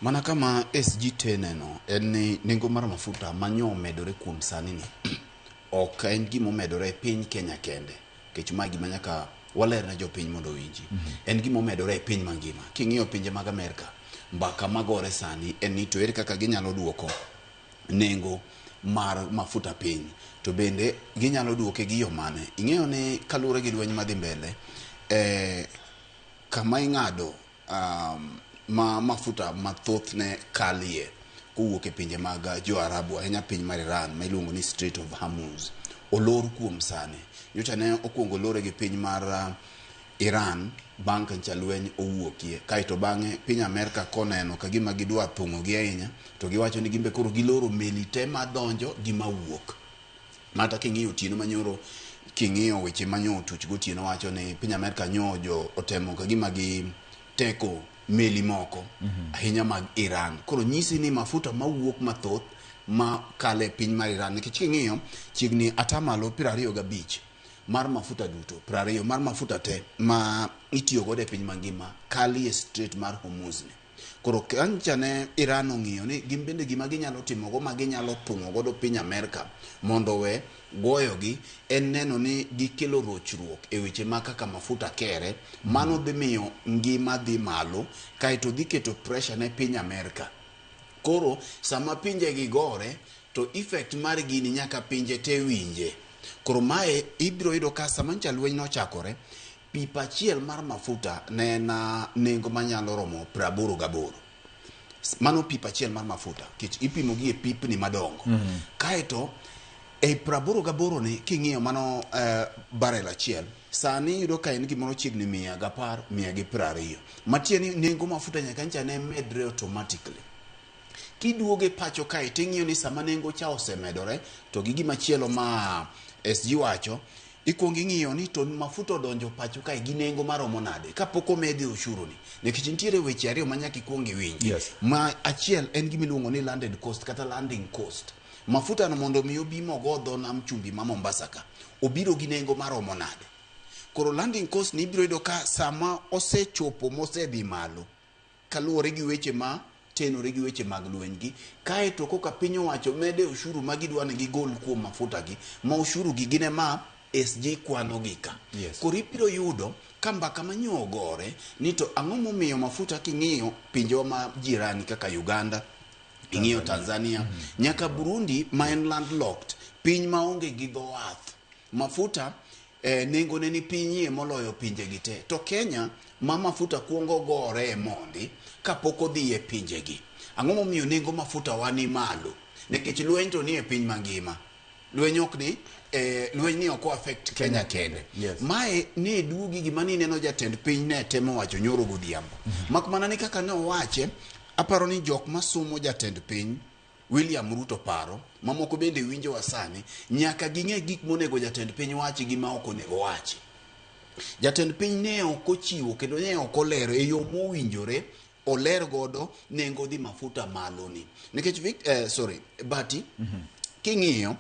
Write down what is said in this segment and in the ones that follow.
Mana kama SG teneno en ni nengo mar mafuta manyo omedore kuom sani ni ok en gima omedore e piny Kenya kende, nikech ma gima nyaka waler ne jopiny mondo owinji. En gima omedore e piny mangima. King'iyo pinje mag Amerka, mbaka magore sani en ni to ere kaka ginyalo duoko nengo mar mafuta piny, to bende ginyalo duoke gi yo mane. Ing'eyo ni kaluwore gi lweny madhi mbele, kama ing'ado ma mafuta mathoth ne kalie kowuok e pinje mag jo Arabu, ahinya piny mar Iran ma iluongo ni Strait of Hormuz, olor kuom sani. Nyocha ne okuongo lore gi piny mar Iran bang' ka ncha lweny owuokie, kaeto bang'e piny Amerka koneno ka gima gidwa thung'o gi ahinya, to giwacho ni gimbe koro giloro meli te madonjo gi mawuok. Mata king'iyo otieno manyoro, king'iyo weche manyo otuch gotieno wacho ni piny Amerka nyo jo otemo ka gima gi teko meli moko ahinya mag Iran. Koro nyisi ni mafuta mawuok mathoth ma kale piny mar Iran, nikech king'iyo chiegni atamalo 25 mar mafuta duto, 20 mar mafuta te ma itiyo godo e piny mangima kalie Strait mar Hormuz ni. Koro kancha ne Iran ong'iyo ni gin bende gima ginyalo timogo ma ginyalo thung'o godo piny Amerka mondo we goyogi en neno ni gikelo rochruok e weche ma kaka mafuta kere. Mano dhi miyo ngima dhi malo, kaeto dhi keto pressure ne piny Amerka. Koro sama pinje gi gore to effect mar gini nyaka pinje te winje. Koro mae ibiro yudo ka sama ncha lweny nochakore, pipa achiel mar mafuta ne en nengo manyalo romo 88. Mano pipa achiel mar mafuta, nikech ipimo gi e pipni madongo. Kaeto e 88 ni king'iyo mano barrel achiel, sani iyudo ka en gimoro chiegni 110, 120. Matiende ni nengo mafuta nyaka ncha ne medre automatically. Kiduogo e pacho kae ting'iyo ni sama nengo cha osemedore, to gi gima chielo ma SG wacho, ikuongo ing'iyo ni to mafuta odonjo pacho kae gi nengo maromo nade kapok omedi ushuru ni, nikech nitiere weche ariyo ma nyaka ikuong iwinji. Ma achiel en gima iluongo ni landed cost kata landing cost. Mafuta no mondo mi obi mogo dho nam chumbi ma Mombasa ka, obiro gi nengo maromo nade. Koro landing cost ni ibiro yudo ka sama osechopo mosedhi malo kaluwore gi weche ma tenore gi weche mag lweny gi, kaeto koka piny owacho mede ushuru ma gidwa ni gigol kuom mafuta gi, ma ushuru gi gin ema SG kwano gi ka. Koro ibiro yudo ka mbaka manyo ogore ni to ang'o momiyo mafuta king'iyo pinjewa ma jirani kaka Uganda, ing'iyo Tanzania, nyaka Burundi ma en landlocked, piny maonge gi dho wath, mafuta nengone ni pinyie moloyo pinje gi te. To Kenya ma mafuta kuongo gore mondi kapok odhi e pinje gi, ang'o momiyo nengo mafuta wa ni malo? Nikech lweny to ni e piny mangima. Lweny ok ni lweny ni ok affect Kenya kende. Mae ne duogi gima ni neno jatend piny ne temo wacho nyoro godhiambo. Mak mana ni kaka ne owache, aparo ni jok masomo jatend piny William Ruto paro, mamoko bende winjowa sani, nyaka ging'e gik monego jatend piny wachi gi ma ok onego wachi. Jatend piny ne ok ochiwo kendo ne ok olero e yo mowinjore oler godo nengo dhi mafuta malo ni. Nikech sorry, Bati, king'iyo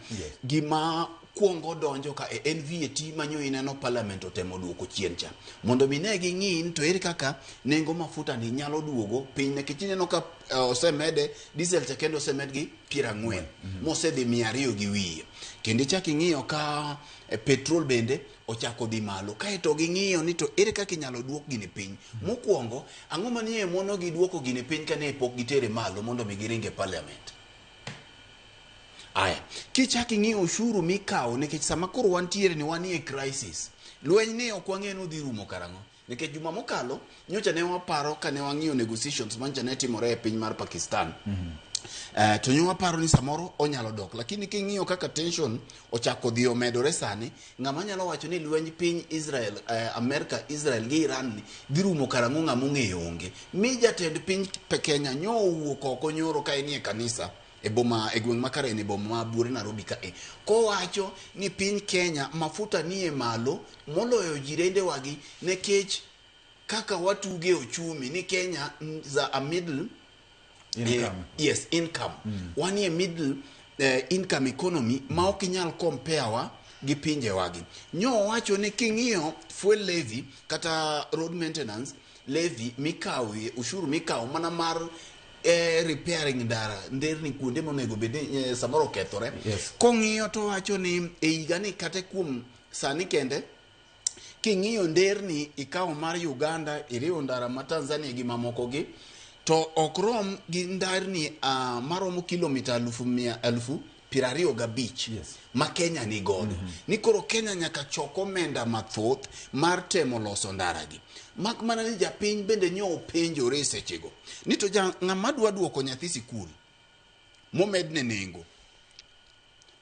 gima kuongo donjo ka e en VAT manyo ineno parliament otemo duoko chien cha. Mondo mi ne ging'i ni to ere kaka nengo mafuta ni nyalo duogo piny, nikech ineno ka osemede diesel cha kendo osemed gi 40 mosedhi 200 gi wiye. Kendo ichak ing'iyo ka petrol bende ochako dhi malo. Kaeto ging'iyo ni to ere kaka inyalo duok gini piny. Mokwongo, ang'o manie mono gi duoko gini piny kane pok gitere malo mondo mi giring e parliament? Aya, kichak ing'iyo ushuru mikawo, nikech sama koro wantiere ni wanie crisis, lweny ni ok wang'e ni odhi rumo karang'o. Nikech juma mokalo, nyocha ne waparo ka ne wang'iyo negotiations manyocha ne timore e piny mar Pakistan. To nyo waparo ni samoro onyalo dok, lakini king'iyo kaka tension ochako dhi omedore sani, ng'ama nyalo wacho ni lweny piny Israel, Amerika, Israel gi Iran ni dhi rumo karang'o ng'ama ong'eyo onge. Mi jatend piny Kenya nyo owuok oko nyoro ka enie kanisa e boma, e gweng' ma Karen, e boma ma Buore Nairobi ka e, kowacho ni piny Kenya mafuta nie malo moloyo jirende wagi nikech kaka watuge ochumi ni Kenya za a middle income. Yes, income. Wanie middle income economy ma ok inyal compare wa gi pinje wagi. Nyo owacho ni king'iyo fuel levy kata road maintenance levy mikawo, ushuru mikawo mana mar Repairing ndara, nderni kuonde monego bed ni samoro okethore. Kong'iyo to wacho ni e higa ni kata kuom sani kende king'iyo nderni, ikawo mar Uganda, iriwo ndara ma Tanzania gi mamoko gi, to ok rom gi ndarni maromo kilomita alufu mia alufu piero ariyo gabich ma Kenya ni godo. Ni koro Kenya nyaka chok omenda mathoth mar temo loso ndaragi. Mak mana ni japiny bende nyo openjore e sechego ni to ja ng'ama dwa duoko nyathi sikul momedne nengo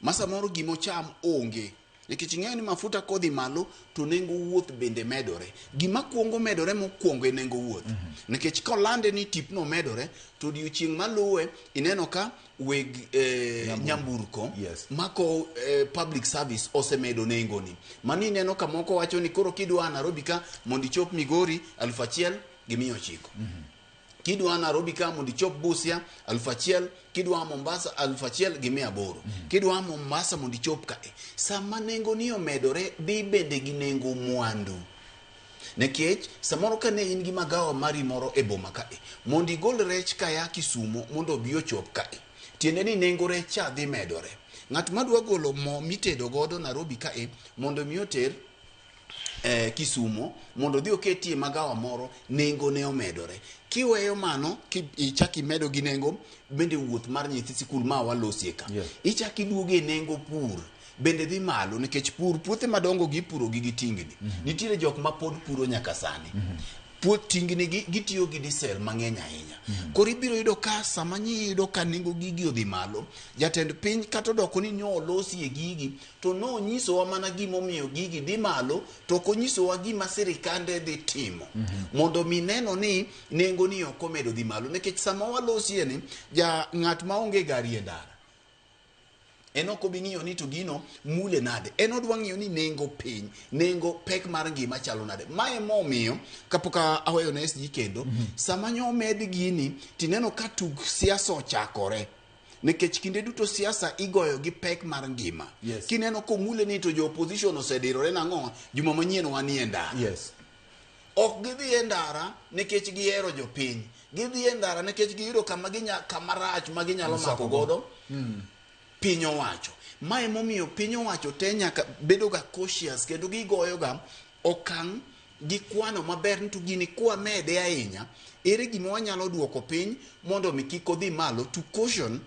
ma samoro gimocham onge, nikech ing'eyo ni mafuta kodhi malo to nengo wuoth bende medore. Gima kuongo medore mokwongo e nengo wuoth, nikech kolande ni tipno medore to odiochieng' maluwe ineno ka weg nyamburko mako public service osemedo nengoni. Mani ineno ka moko wacho ni koro kidwa Nairobi ka mondo ichop Migori 1900, kidwa Nairobi ka mondo ichop Busia 1000, kidwa Mombasa 1800, kidwa Mombasa mondo ichop kae. Sama nengo ni omedore, dhi bende gi nengo mwandu, nikech samoro ka ne in gi magawa mari moro e boma kae, mondo igol rech kaya Kisumo mondo obi ochop kae, tiende ni nengo rech cha dhi medore. Ng'at madwa golo mo mitedo godo Nairobi kae mondo mi oter Kisumo mondo odhi oketie magawa moro, nengo ne omedore. Kiweyo mano, ichak imedo gi nengo bende wuoth mar nyithi sikul ma walosie ka. Ichak iduogo e nengo pur bende dhi malo, nikech pur puothe madongo gi ipuro gi gi tingni. Nitiere jok ma pod puro nyaka sani. Puoth tingni gi gitiyo gi diesel mang'eny ahinya. Koro ibiro yudo ka sama iyudo ka nengo gigi odhi malo, jatend piny kata odoko ni nyo olosie gigi, to nonyisowa mana gimomiyo gigi dhi malo, to ok onyisowa gima sirikande dhi timo mondo mi neno ni nengo ni ok omedo dhi malo. Nikech sama walosie ni ja ng'at maonge gari e ndara, en ok obi ng'iyo ni to gino mule nade, en odwa ng'iyo ni nengo piny, nengo pek mar ngima chalo nade. Mae momiyo kapok aweyo ne SG kendo, sama nyo omed gini tineno ka tug siasa ochakore, nikech kinde duto siasa igoyo gi pek mar ngima. Kineno komule ni to jo opposition osedirore nang'o, juma manyien wanie ndara. Ok gidhi e ndara nikech gihero jopiny, gidhi e ndara nikech giyudo kama ginya, kama rach ma ginyalo mako godo piny owacho. Ma emomiyo piny owacho te nyaka bedo ga cautious kendo gigoyo ga okang' gi kwano maber ni to gini kwamede ahinya, ere gima wanyalo duoko piny mondo mi kik odhi malo, to caution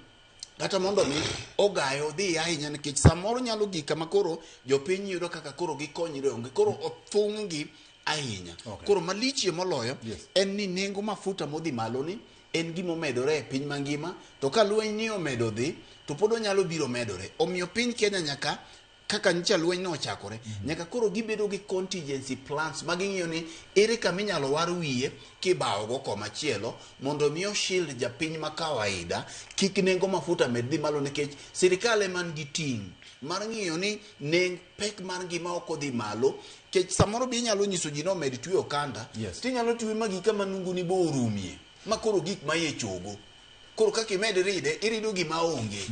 kata mondo mi ogayo odhi ahinya, nikech samoro nyalo gik kama koro jopiny yudo kaka koro gikonyre onge, koro othung' gi ahinya. Koro malichie moloyo en ni nengo mafuta modhi malo ni en gima omedore e piny mangima, to ka lweny ni omedo dhi to pod onyalo biro medore. Omiyo piny Kenya nyaka kaka nyicha lweny no ochakore, nyaka koro gibedo gi contingency plans ma ging'iyo ni ere kama inyalo war wiye kibawo go komachielo mondo mi oshield japiny ma kawaida kik nengo mafuta med dhi malo, nikech sirikal ema nigi ting' mar ng'iyo ni neng pek mar ngima ok odhi malo. Nikech samoro be inyalo nyiso ji ni omed twe okanda, tinyalo twe magi kama nunguni bo orumie ma koro gik ma iye chogo, koro kaka imed ride irido gima onge.